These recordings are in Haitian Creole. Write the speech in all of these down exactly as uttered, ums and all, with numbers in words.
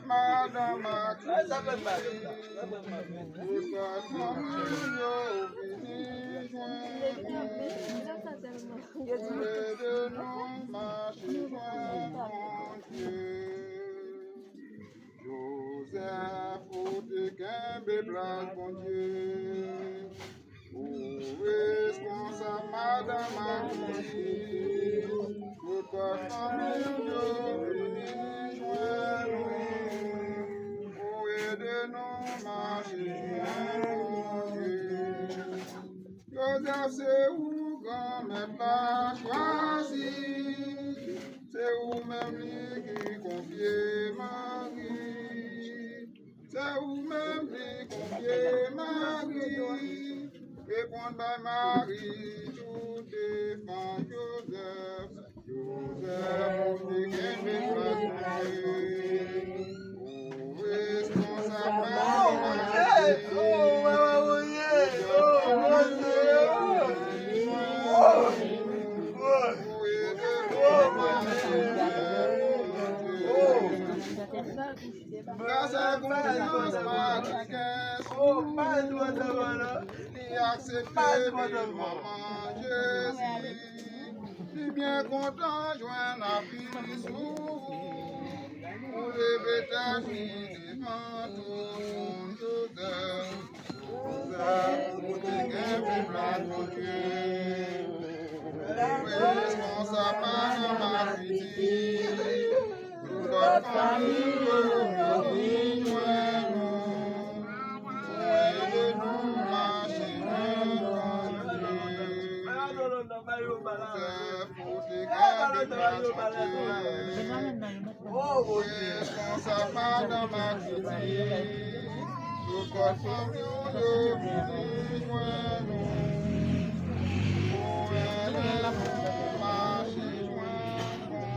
Madan Makriti, tout fanmi yo vini jwenn nou, pou ede nou mache jwenn Bondye. Jozèf, ou te kenbe plas Bondye. Ou responsab, madan Makriti, tout fanmi yo vini jwenn ou, pou ede nou mache jwenn Bondye. Jozèf, se ou Granmèt la chwazi, se ou menm li ki konfye Mari. Se ou menm li konfye Mari. Reponn bay Mari tout defans Jozèf. Jozèf, ou te kenbe plas Bondye. Ou responsab Mari. Ou ede nou mache. Gras a konfyans Matikens, li aksepte vin manman Jezi. Li byen kontan jwenn apui sou ou. Ou leve tèt li devan tout moun, Jozèf. Jozèf, ou te kenbe plas Bondye. Ou responsab madan Makriti. Tout fanmi yo vini jwenn nou, pou ede nou mache jwenn Bondye. Jozèf, ou te kenbe plas Bondye. Ou responsab madan Makriti. Tout fanmi yo vini jwenn nou, pou ede nou mache jwenn Bondye.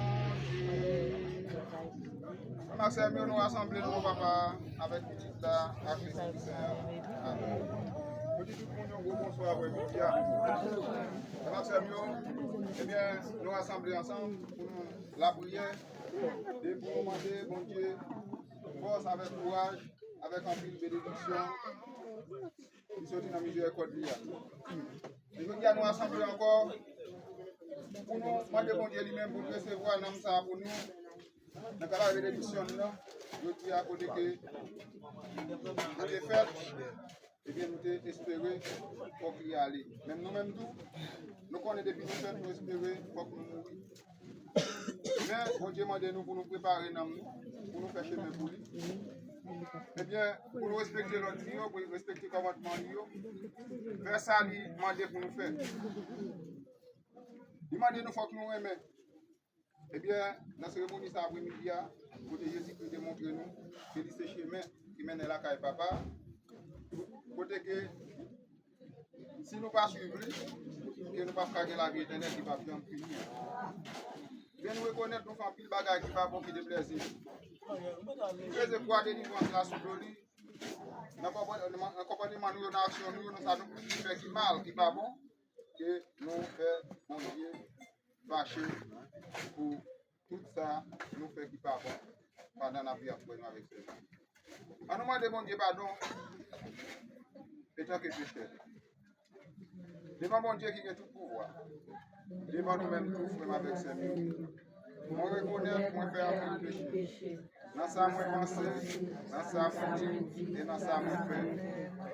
Frè m ak sè m yo, nou rasanble nan non Papa a, avèk Pitit la, ak Lespri Sen an. Amèn. Nou di tout moun yon gwo bonswa aprè midi a. Frè m ak sè m yo, ebyen, nou rasanble ansanm pou nou lapriyè, epi pou nou mande Bondye fòs avèk kouraj, avèk anpil benediksyon ki soti nan mizerikòd li a. E jodi a nou rasanble ankò pou nou mande Bondye li menm pou l resevwa nanm sa a pou nou nan kadav benediksyon l nan. Jodi a kote ke nou te fèt, ebyen nou te espere fòk li ale. Menm nou menm tou, nou konnen depi nou fèt nou espere fòk nou mouri. Men Bondye mande nou pou nou prepare nanm nou, pou nou fè chemen pou li. Ebyen, pou nou respekte lòd li yo, pou nou respekte kòmandman li yo, fè sa li mande pou nou fè. Li mande nou fòk nou renmen. Ebyen, nan seremoni sa aprè midi a, kote Jezikri te montre nou ke li se chemen ki mennen lakay Papa, kote ke si nou pa swiv li, ke nou p ap ka gen lavi etènèl ki p ap janm fini an. Men nou rekonèt nou fè anpil bagay ki pa bon, ki deplèzi li. Li peze kwa delivrans la sou do li. Nan konpòt-, nan konpòteman nou yo, nan aksyon nou yo, nan sa nou fè ki mal, ki pa bon, ke nou fè Bondye fache pou tout sa nou fè ki pa bon pandan n ap viv avèk nou avèk Senyè. Ann nou mande Bondye padon etanke pechè. Devan Bondye ki gen tout pouvwa, devan nou menm tou, frè m avèk sè m yo, mwen rekonèt mwen fè anpil peche. Nan sa mwen panse, nan sa mwen di, e nan sa mwen fè.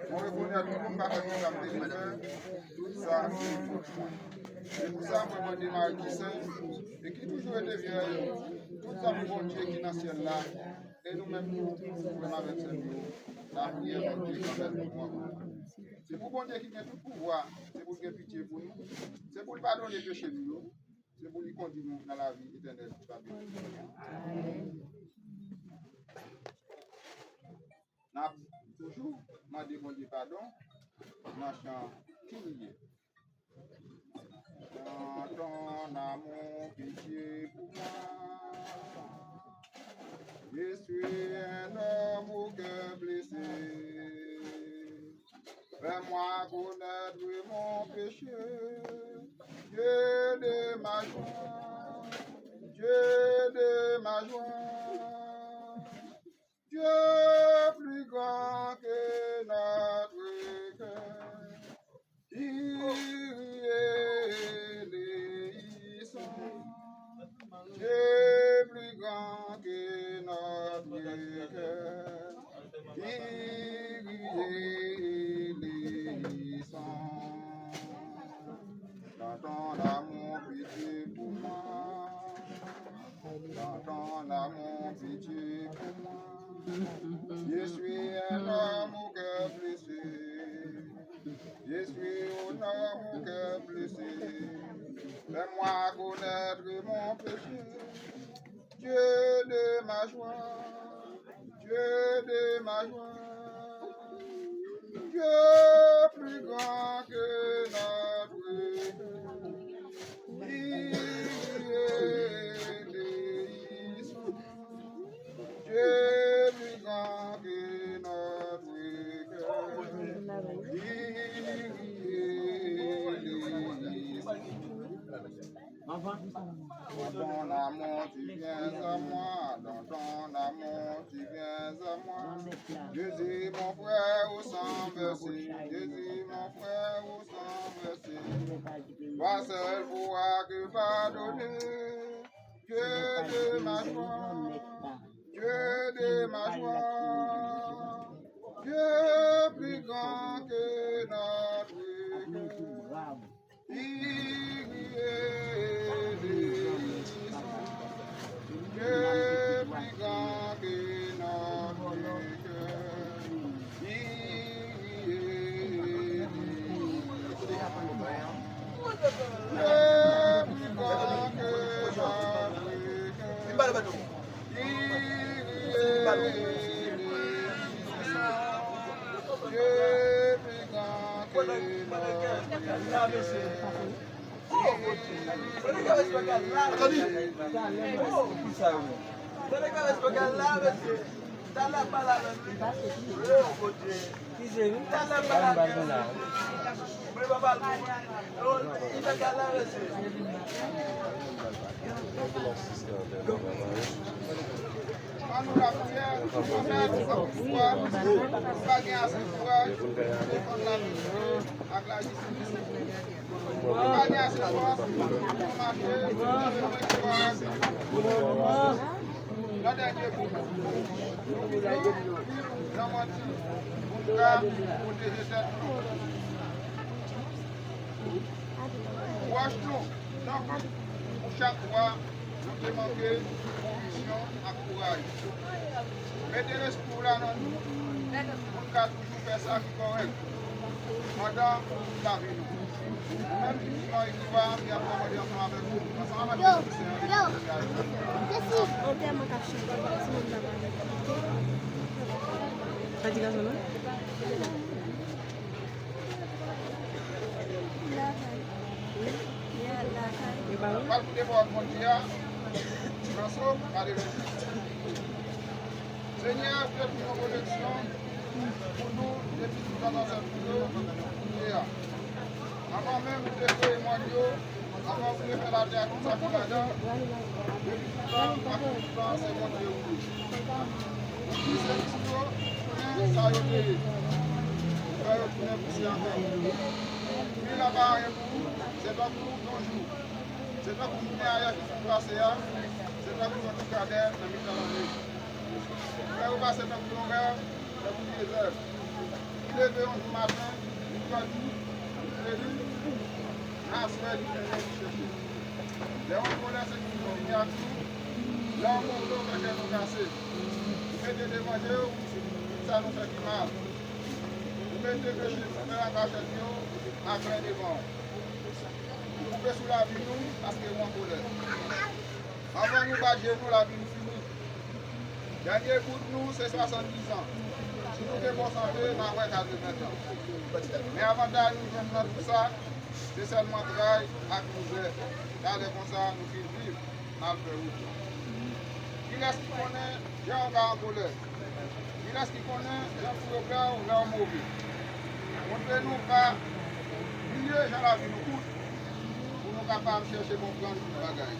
Mwen rekonèt tou m pa fè tout sa m te dwe fè, tout sa se fòt mwen. Se pou sa mwen mande Mari ki sen, e ki toujou rete vyèj, tout zanmi Bondye ki nan syèl la, e nou menm tou, frè m avèk sè m yo, lapriyè Bondye Granmèt nou an. Se pou Bondye ki gen tout pouvwa, se pou l gen pitye pou nou, se pou l padone peche nou yo, se pou li kondui nou nan lavi etènèl ki pa gen fin. N ap toujou mande Bondye padon nan chan ki li ye. Dans ton amour, pitié pour moi. Je suis un homme au cœur blessé. Fais-moi connaître mon péché. Dieu de ma joie, Dieu de ma joie. Dans ton amour, pitié pour moi. Je suis un homme au cœur blessé. Je suis un homme au cœur blessé. Fais-moi connaître mon péché. Dieu de ma joie, Dieu de ma joie, Dieu plus grand que notre cœur. Il est ici. Dieu plus grand que notre cœur. Il est ici. Dans ton amour, tu viens à moi. Dans ton amour, tu viens à moi. Jésus, mon frère, au sang versé. Jésus, mon frère, au sang versé. Toi seul pourras que pardonner. Dieu de ma joie. Dieu de ma joie. Dieu plus grand que notre cœur. Dieu plus grand que notre cœur. Dieu plus grand que notre cœur. Dieu plus grand que notre cœur. An nou lapriyè, Granmèt, an pouvwa, pa gen ase kouraj pou defann lavi nou ak lajistis. Pa gen ase fòs pou mache nan dènye bout. Nou viv nan manti pou nou ka pwoteje tèt nou. Wòch nou, tankou pou chak fwa nou te manke konviksyon ak kouraj. Mete lespri w la nan nou pou n ka toujou fè sa ki kòrèk pandan tout lavi nou. Ou menm ki vivan e ki wa, m ap kòmande ansanm avèk ou, ansanm avèk Lespri Sen an, de Bondye a. Antèman k ap chante, ti moun nan pale. Sa di gason non? Pral pou devan ak Bondye a, nan so pa de lòt. Senyè, ou te pou yon koleksyon pou nou depi tout tan zansèt nou yo kounye a. Anvan menm ou te kreye mòn yo, anvan ou te fè latè ak tout sa ki ladan, depi tout tan ak tout tan se Bondye ou ye. Ou di se pou yo tounen sa yo te ye. Ou fè yo tounen pousyè ankò. Vil la pa anyen pou ou, se tankou yon jou. Se tankou jounen ayè ki fin pase a, se tankou yon ti kadè nan mitan lane. Ou fè yo pase tankou yon rèv, tankou vye zèv. Li leve yon jou maten, li pèdi, li peri, nan aswè li tounen pou chèche. Lè yon kolè se toujou vini ak nou, lè yon move ou fè kè nou kase. Ou mete devan je w tout sa nou fè ki mal. Ou mete peche nou fè an kachèt yo aklè devan w. Ou koupe sou lavi nou paske ou an kolè. Anvan nou bat je nou, lavi nou fini. Dènye bout nou se swasanndiz an. Si nou gen bon sante, n a wè katreven tan. Men avantaj nou jwenn nan tout sa, se sèlman tray ak mizè. Talè konsa, nou fin viv, n al fè wout. Kilès ki konnen jan yo ka an kolè? Kilès ki konnen jan pou yo pè w lè w move? Montre nou pa bliye jan lavi nou kout, pou nou kapab chèche konprann tout bagay.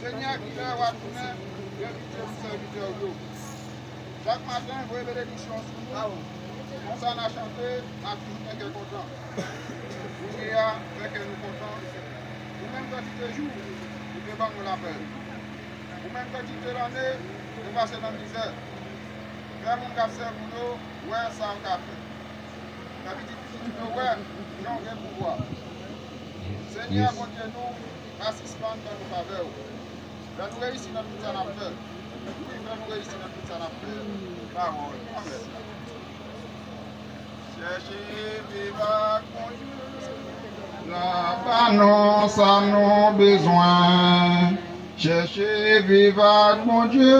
Senyè, kilè w a tounen, envite pou sèvitè w yo. Chak maten, voye benediksyon sou nou. Konsa n a chante, n a toujou gen kè kontan. Kounye a, fè kè nou kontan. Ou menm kantite jou, ou te ban nou lapè. Ou menm kantite lane, nou pase nan mizè. Fè moun k ap sèvi w yo wè sa w ka fè. Fè pitit pitit ou yo wè jan w gen pouvwa. Senyè Bondye nou, pa sispann ban nou favè w. Fè nou reyisi nan tout sa n ap fè. Wi, fè nou reyisi nan tout sa n ap fè. Pawòl Granmèt la. Chèche viv ak Bondye. L a ba nou sa nou bezwen. Chèche viv ak Bondye.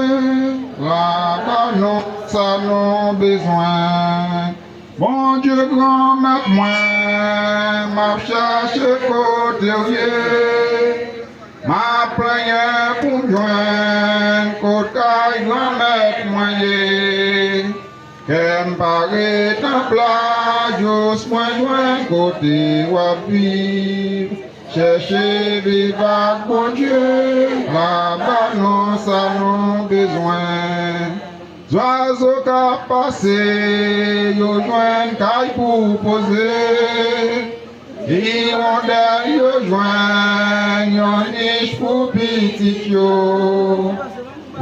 L a ba nou sa nou bezwen. Bondye Granmèt mwen, m ap chache kote w ye. M ap plenyen pou m jwenn kot kay Granmèt mwen ye. Kè m pa ret anpla, jis mwen jwenn kote w ap viv. Chèche viv ak Bondye, l a ba nou sa nou bezwen. Zwazo k ap pase, yo jwenn kay pou poze. Iwondèl yo jwenn yon nich pou pitit yo.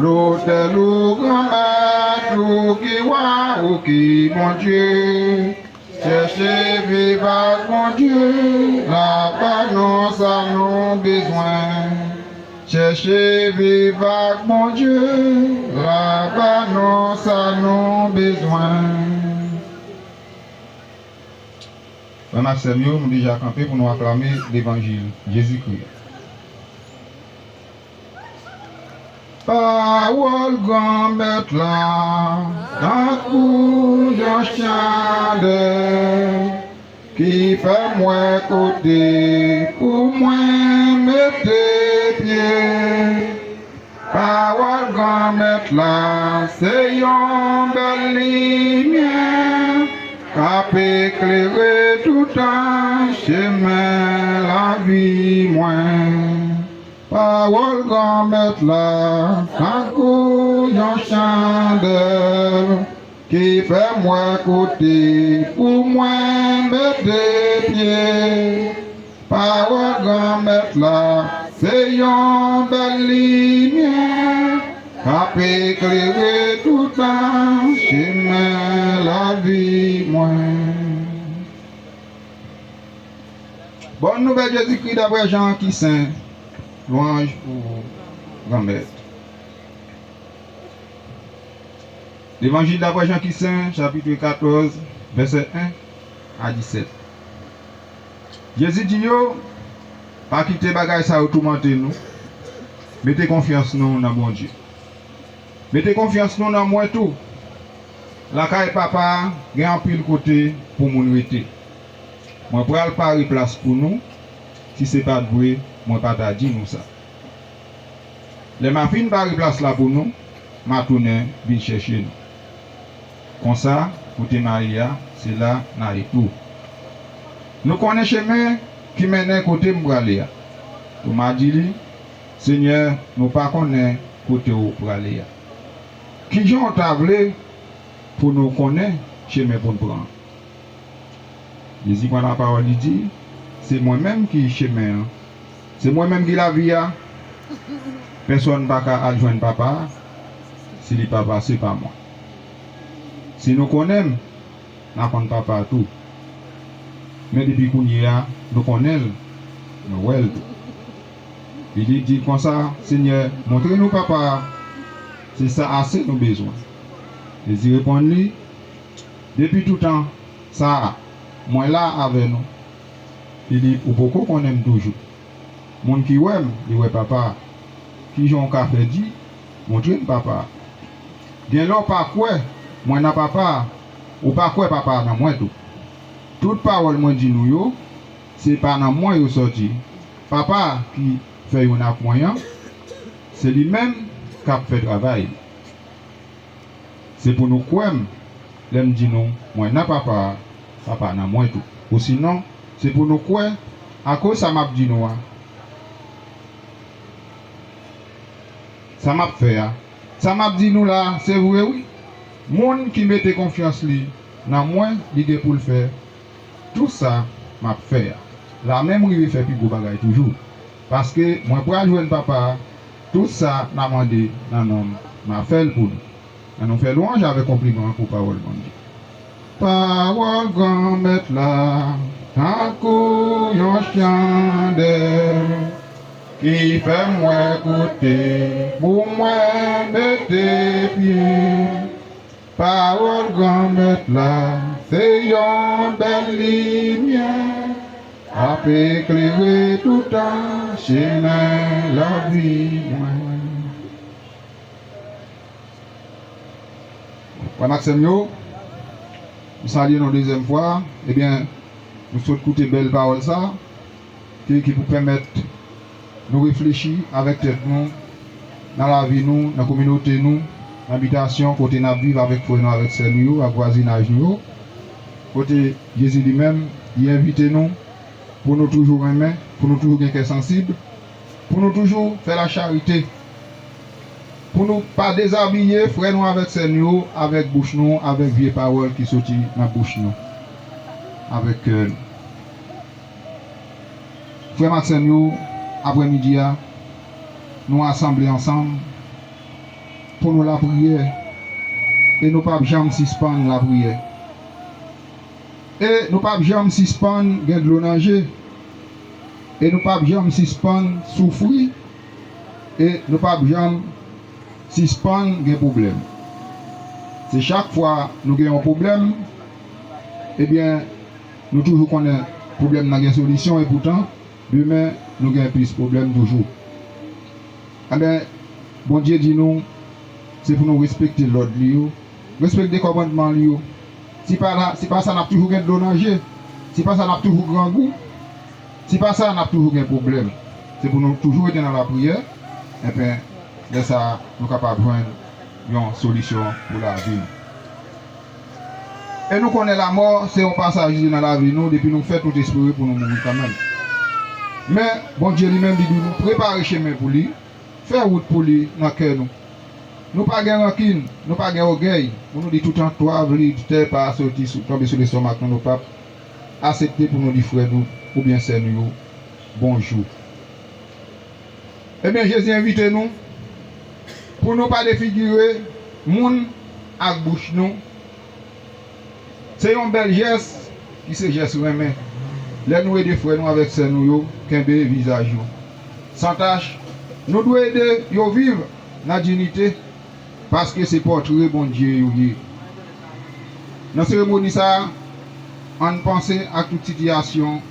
Lotèl ou Granmèt, ou ki wa, ou ki Bondye. Chèche viv ak Bondye, l a ba nou sa nou bezwen. Chèche viv ak Bondye, l a ba nou sa nou bezwen. Frè m ak sè m yo, nou deja kanpe pou nou aklame levanjil Jezikri a. Pawòl Granmèt la, tankou yon chandèl ki fè m wè kote pou mwen mete pye. Pawòl Granmèt la, se yon bèl limyè k ap eklere toutan chemen lavi mwen. Pawòl Granmèt la, tankou yon chandèl ki fè m wè kote pou mwen mete pye. Pawòl Granmèt la, se yon bèl limyè k ap eklere toutan chemen lavi mwen. Bòn nouvèl Jezikri daprè Jan ki sen. Lwanj pou ou, Granmèt. Levanjil daprè Jan ki sen, chapit katòz, vèsè en a disèt. Jezi di yo, pa kite bagay sa yo toumante nou. Mete konfyans nou nan Bondye. Mete konfyans nou nan mwen tou. Lakay Papa a gen anpil kote pou moun rete. Mwen pral pare plas pou nou. Si se pa t vre, mwen pa ta di nou sa. Lè m a fin pare plas la pou nou, m a tounen vin chèche nou. Konsa, kote m a ye a, se la n a ye tou. Nou konnen chemen ki mennen kote m prale a. Toma di li, Senyè, nou pa konnen kote w prale a. Kijan w ta vle pou nou konnen chemen pou n pran? Jezi pran lapawòl, li di, se mwen menm ki chemen an, se mwen menm ki lavi a. Pèsonn pa ka al jwenn Papa a si li pa pase pa mwen. Si nou konnen m, n a konn Papa a tou. Men depi kounye a, nou konnen l, nou wè l tou. Filip di l konsa, Senyè, montre nou Papa a, se sa ase nou bezwen. Jezi reponn li, depi toutan sa a, mwen la avè nou. Filip, ou poko konnen m toujou. Moun ki wè m, li wè Papa a. Kijan w ka fè di, montre m Papa a? Gen lè w pa kwè mwen nan Papa a, ou pa kwè Papa a nan mwen tou. Tout pawòl mwen di nou yo, se pa nan mwen yo sòti. Papa a ki fè youn ak mwen an, se li menm k ap fè travay li. Se pou nou kwè m lè m di nou, mwen nan Papa a, Papa nan mwen tou. Osinon, se pou nou kwè akoz sa m ap di nou a, sa m ap fè a. Sa m ap di nou la a, se vre wi. Moun ki mete konfyans li nan mwen, li gen pou l fè tout sa m ap fè a. L a menm rive fè pi gwo bagay toujou. Paske mwen pral jwenn Papa a, tout sa n a mande nan non m, m a fè l pou nou. Ann nou fè lwanj avèk konpliman pou pawòl Bondye. Pawòl Granmèt la, tankou yon chandèl Ki fè m wè kote pou mwen mete pye. Pawòl Granmèt la se yon bèl limyè, ap eklere toutan chemen lavi mwen. Frè m ak sè m yo, m salye nou dezyèm fwa. Ebyen, nou sot koute bèl pawòl sa, ki, ki pou pèmèt nou reflechi avèk tèt nou, nan lavi nou, nan kominote nou, nan bitasyon kote n ap viv avèk frè nou, avèk sè nou yo, ak vwazinaj nou yo, kote Jezi li menm, li envite nou pou nou toujou renmen, pou nou toujou gen kè sansib, pou nou toujou fè lacharite, pou nou pa dezabiye frè nou avèk sè nou yo avèk bouch nou, avèk vye pawòl ki soti nan bouch nou, avèk kè nou. Frè m ak sè m yo, aprèmidi a, nou asanble ansanm pou nou lapriyè, e nou p ap janm sispann lapriyè. E nou p ap janm sispann gen dlo nan je. E nou p ap janm sispann soufri. E nou p ap janm sispann gen pwoblèm. Se chak fwa nou gen yon pwoblèm, ebyen, nou toujou konnen pwoblèm nan gen solisyon, epoutan, demen, nou gen plis pwoblèm toujou. Ebyen, Bondye di nou, se pou nou respekte lòd li yo, respekte kòmandman li yo. Si pa la, si pa sa, n ap toujou gen dlo nan je. Si pa sa, n ap toujou grangou. Si pa sa, n ap toujou gen pwoblèm. Se pou nou toujou rete nan lapriyè. Enben, lè sa a, nou kapab jwenn yon solisyon pou lavi nou. E nou konnen lanmò se yon pasaj li nan lavi nou, depi nou fèt, nou te espere pou nou mouri kanmenm. Men, Bondye li menm, li di nou prepare chemen pou li, fè wout pou li nan kè nou. Nou pa gen rankin, nou pa gen ògèy, pou nou di tout antwav li, tè pa soti sou, tonbe sou lestomak nou, nou p ap aksepte pou nou di frè nou oubyen sè nou yo bonjou. Ebyen, Jezi envite nou pou nou pa defigire moun ak bouch nou. Se yon bèl jès ki se jès renmen. Lè nou ede frè nou avèk sè nou yo kenbe vizaj yo san tach, nou dwe ede yo viv nan diyite, paske se pòtre Bondye yo ye. Nan seremoni sa a, ann panse ak tout sitiyasyon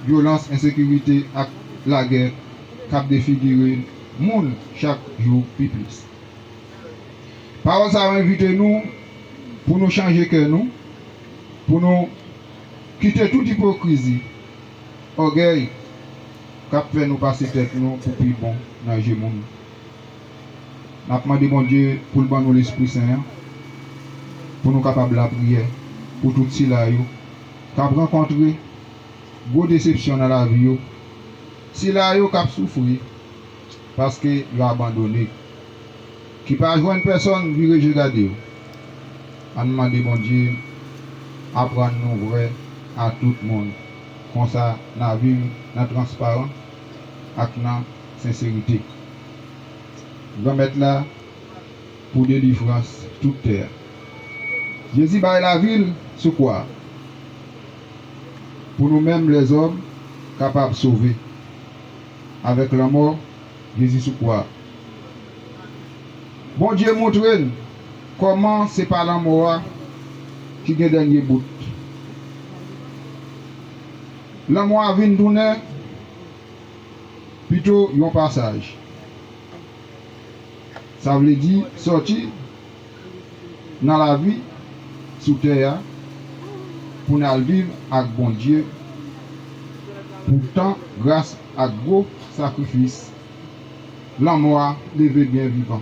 vyolans, ensekirite ak lagè k ap defigire moun chak jou pi plis. Pawòl sa yo envite nou pou nou chanje kè nou, pou nou kite tout ipokrizi, ògèy k ap fè nou pase tèt nou pou pi bon nan je moun. N ap mande Bondye pou l ban nou Lespri Sen an, pou nou kapab lapriyè pou tout sila yo k ap rankontre gwo desepsyon nan lavi yo, sila yo k ap soufri paske yo abandone, ki pa jwenn pèsonn vire je gade yo. Ann mande Bondye aprann nou vrè a tout moun. Konsa, n a viv nan transparans ak nan senserite. Granmèt la pou delivrans tout tè a. Jezi bay lavi l sou kwa a pou nou menm lèzòm kapab sove. Avèk lanmò Jezi sou kwa a, Bondye montre n kòman se pa lanmò a ki gen dènye bout. Lanmò a vin tounen pito yon pasaj. Sa vle di sòti nan lavi sou tè a pou n al viv ak Bondye pou tan gras ak gwo sakrifis. Lanmò a leve byen vivan.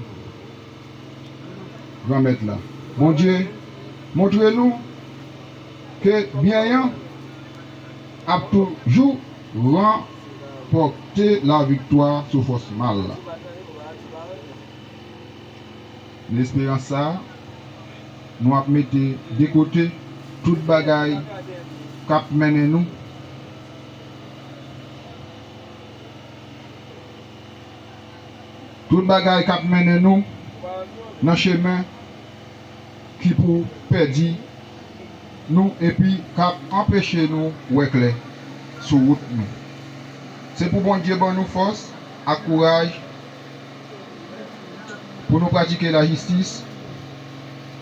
Granmèt la, Bondye, montre nou ke byen an ap toujou ranpòte laviktwa sou fòs mal la. Nan esperans sa a, nou ap mete de kote tout bagay k ap mennen nou, tout bagay k ap mennen nou nan chemen ki pou pèdi nou epi k ap anpeche nou wè klè sou wout nou. Se pou Bondye ban nou fòs ak kouraj pou nou pratike lajistis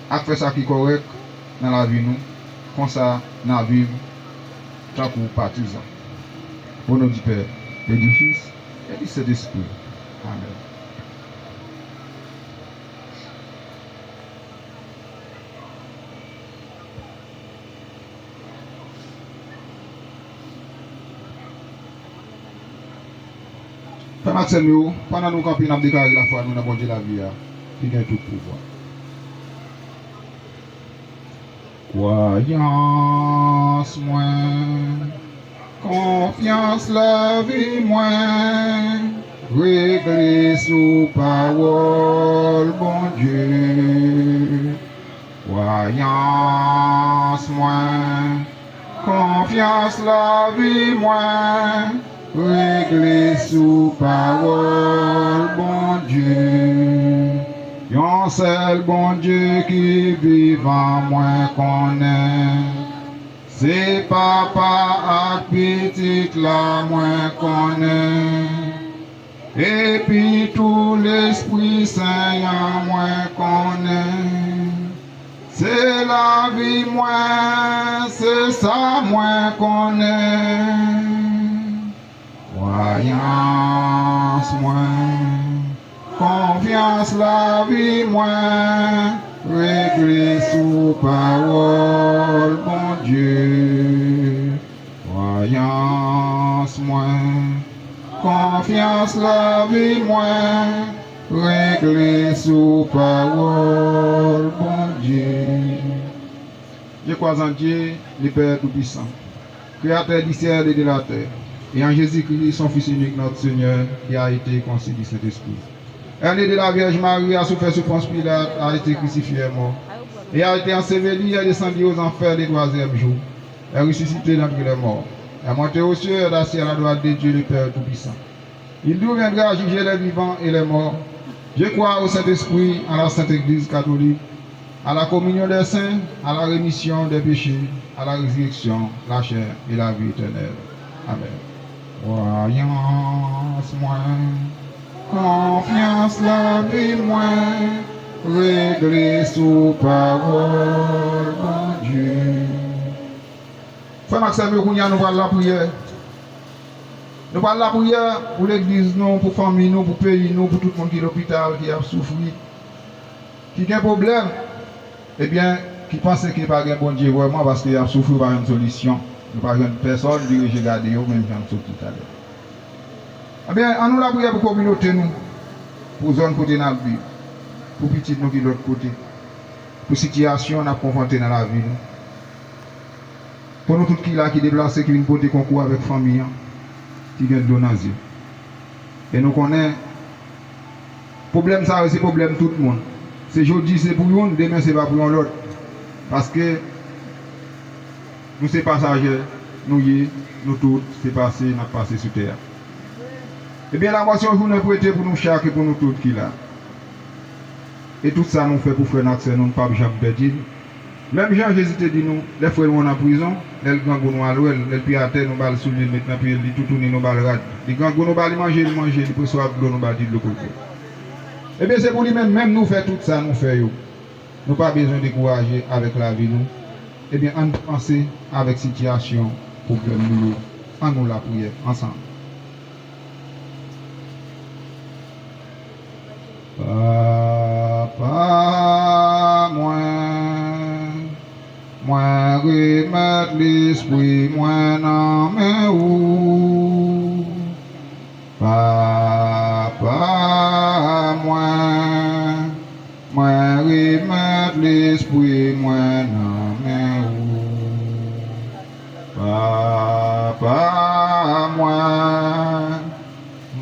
ak fè sa ki kòrèk nan lavi nou. Konsa, n a viv tankou patizan. O non di Pè, e di Fis, e di Sentespri. Amèn. Frè m ak sè m yo, pandan nou kanpe, n ap deklare lafwa nou nan Bondye lavi a, ki gen tout pouvwa. Kwayans mwen, konfyans lavi mwen, regle sou pawòl Bondye. Kwayans mwen, konfyans lavi mwen, regle sou pawòl Bondye. Yon sèl Bondye ki vivan mwen konnen. Se Papa ak Pitit la mwen konnen. Epi tou Lespri Sen an mwen konnen. Se lavi mwen, se sa mwen konnen. Kwayans mwen, konfyans lavi mwen, regle sou pawòl Bondye. Kwayans mwen, konfyans lavi mwen, regle sou pawòl Bondye. Je crois en Dieu, le Père Tout-Puissant, créateur du ciel et de la terre, et en Jésus-Christ, son Fils unique, notre Seigneur, qui a été conçu du Saint-Esprit. Est né de la Vierge Marie, a souffert souffrance Pilate, a été crucifié, est mort, et a été enseveli, est descendu aux enfers le troisième jour, est ressuscité d'entre les morts, est monté aux cieux, est assis à la droite de Dieu, le Père Tout-Puissant. Il reviendra juger les vivants et les morts. Je crois au Saint-Esprit, en la Sainte Église catholique, à la communion des saints, à la rémission des péchés, à la résurrection, la chair et la vie éternelle. Amèn. Kwayans mwen, konfyans lavi mwen, regle sou pawòl Bondye. Frè m ak sè m yo, kounye a nou pral lapriyè. Nou pral lapriyè pou legliz nou, pou fanmi nou, pou peyi nou, pou tout moun ki lopital, ki ap soufri, ki gen pwoblèm, ebyen, ki panse ke pa gen Bondye vrèman, paske y ap soufri, pa jwenn solisyon. Nou pa jwenn pèsòn vire je gade yo, menm jan n sot di talè. Ebyen, ann nou lapriyè pou kominote nou, pou zòn kote n ap viv, pou pitit nou ki lòt kote, pou sitiyasyon n ap konfwonte nan lavi nou. Pou nou tout ki la, ki deplase, ki vin pote konkou avèk fanmi an, ki gen dlo nan zye. E nou konnen, pwoblèm sa yo, se pwoblèm tout moun. Se jodi, se pou youn, demen, se pa pou yon lòt. Paske nou se pasajè, nou ye, nou tout, se pase, n ap pase sou tè a. Ebyen, lamò se yon jounen prete pou nou chak e pou nou tout ki la. E tout sa nou fè pou frè n ak sè nou, n p ap janm pèdi l. Menm jan Jezi te di nou, lè frè nou an nan prizon, lè l grangou nou al wè l, lè l pye atè nou ba l soulye n met nan pye l, li toutouni nou ba l rad, li grangou nou ba li manje li manje, li pre swaf dlo nou ba li dlo pou l bwè. Ebyen se pou li menm, menm nou fè tout sa nou fè yo, nou pa bezwen dekouraje avèk lavi nou. Ebyen ann panse avèk sitiyasyon, pwoblèm nou yo, ann nou lapriyè ansanm. Papa mwen, mwen remèt lespri mwen nan men ou. Papa mwen, mwen remèt lespri mwen nan men ou. Papa mwen,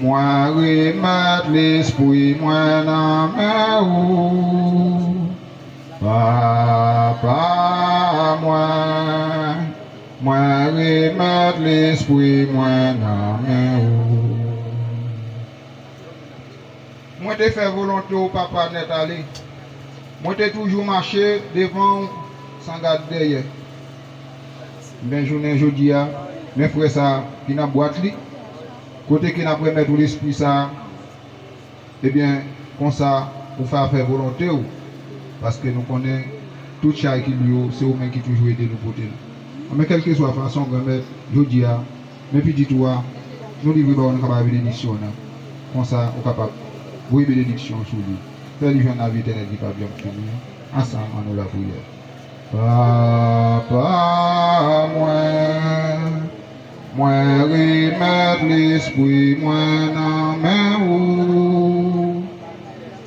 mwen remèt lespri mwen nan men ou. Papa mwen, mwen remèt lespri mwen nan men ou. Mwen te fè volonte w, Papa, nèt ale. Mwen te toujou mache devan w san gad dèyè. Men jounen jodi a, men frè sa a ki nan bwat li, Kote ke n ap renmèt ou lespri sa a, ebyen, konsa, ou fè afè volonte w, paske nou konnen tout chay ki lou yo, se ou menm ki toujou ede nou pote l. Anben, kèlkeswa fason, Granmèt, jodi a, men pitit ou a, nou livre ba ou, nou kapab benediksyon nan. Konsa, ou kapab voye benediksyon sou li. Fè li jwenn lavi etènèl ki p ap janm fini an. Ansanm, ann nou lapriyè. Papa mwen, mwen remèt lespri mwen nan men ou.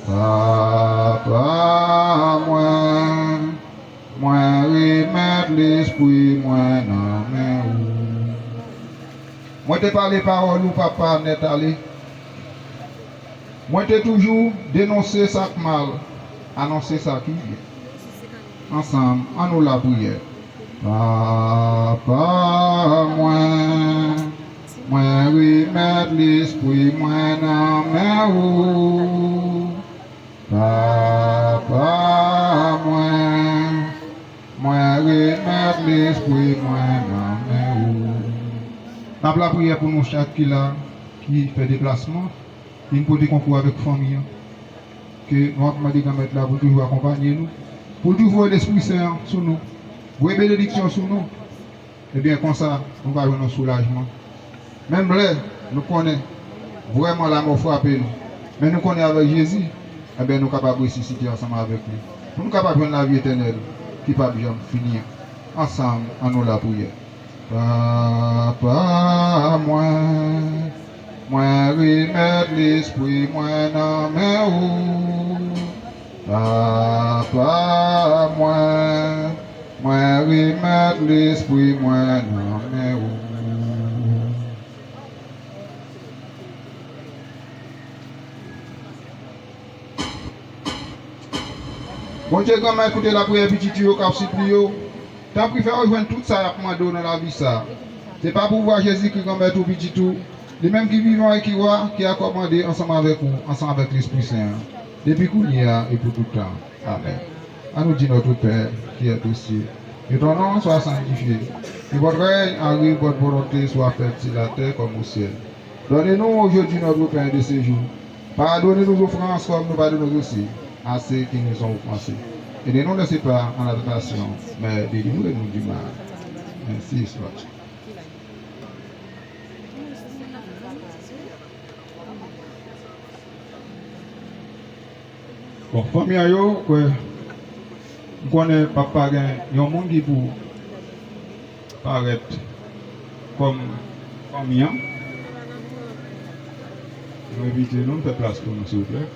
Papa mwen, mwen remèt lespri mwen nan men ou. Mwen te pale pawòl ou, Papa, nèt ale. Mwen te toujou denonse sa k mal, anonse sa ki byen. Ansanm, ann nou lapriyè. Papa mwen, mwen remèt lespri mwen nan men ou. Papa mwen, mwen remèt lespri mwen nan men ou. N ap lapriyè pou nou chak ki la, ki fè deplasman, vin pote konkou avèk fanmi an. Ke nou ap mande Granmèt la pou toujou akonpanye nou, pou l toujou voye Lespri Sen an sou nou, voye benediksyon sou nou. Ebyen, konsa, nou va jwenn yon soulajman. Menm lè nou konnen vrèman lanmò frape nou, men nou konnen avèk Jezi, ebyen, nou kapab resisite ansanm avèk li, pou nou kapab jwenn lavi etènèl ki p ap janm fini an. Ansanm, ann nou lapriyè. Papa mwen, mwen remèt lespri mwen nan men ou. Papa mwen, mwen remèt lespri mwen nan men ou. Bondye Granmèt, koute lapriyè pitit ou yo k ap sipliye w. Tanpri, fè yo jwenn tout sa y ap mande w nan lavi sa a. Se pa pouvwa Jezikri, Granmèt ou, Pitit ou, li menm ki vivan e ki wa, ki ap kòmande ansanm avèk ou, ansanm avèk Lespri Sen an, depi kounye a e pou tout tan. Amèn. Ann nou di, Notre Père qui es aux cieux, que ton nom soit sanctifié, que votre règne arrive, votre volonté soit faite sur la terre comme au ciel. Donne-nous aujourd'hui notre pain de ce jour. Pardonne nos offenses comme nous pardonnons aussi à ceux qui nous ont offensés. Et ne nous laisse pas en la tentation, mais délivre-nous du mal. Ainsi soit. Bon, fanmi an yo, kwè, m konnen p ap pa gen yon moun ki pou parèt kòm fanmi an. Nou envite nou, fè plas pou nou, silvouplè.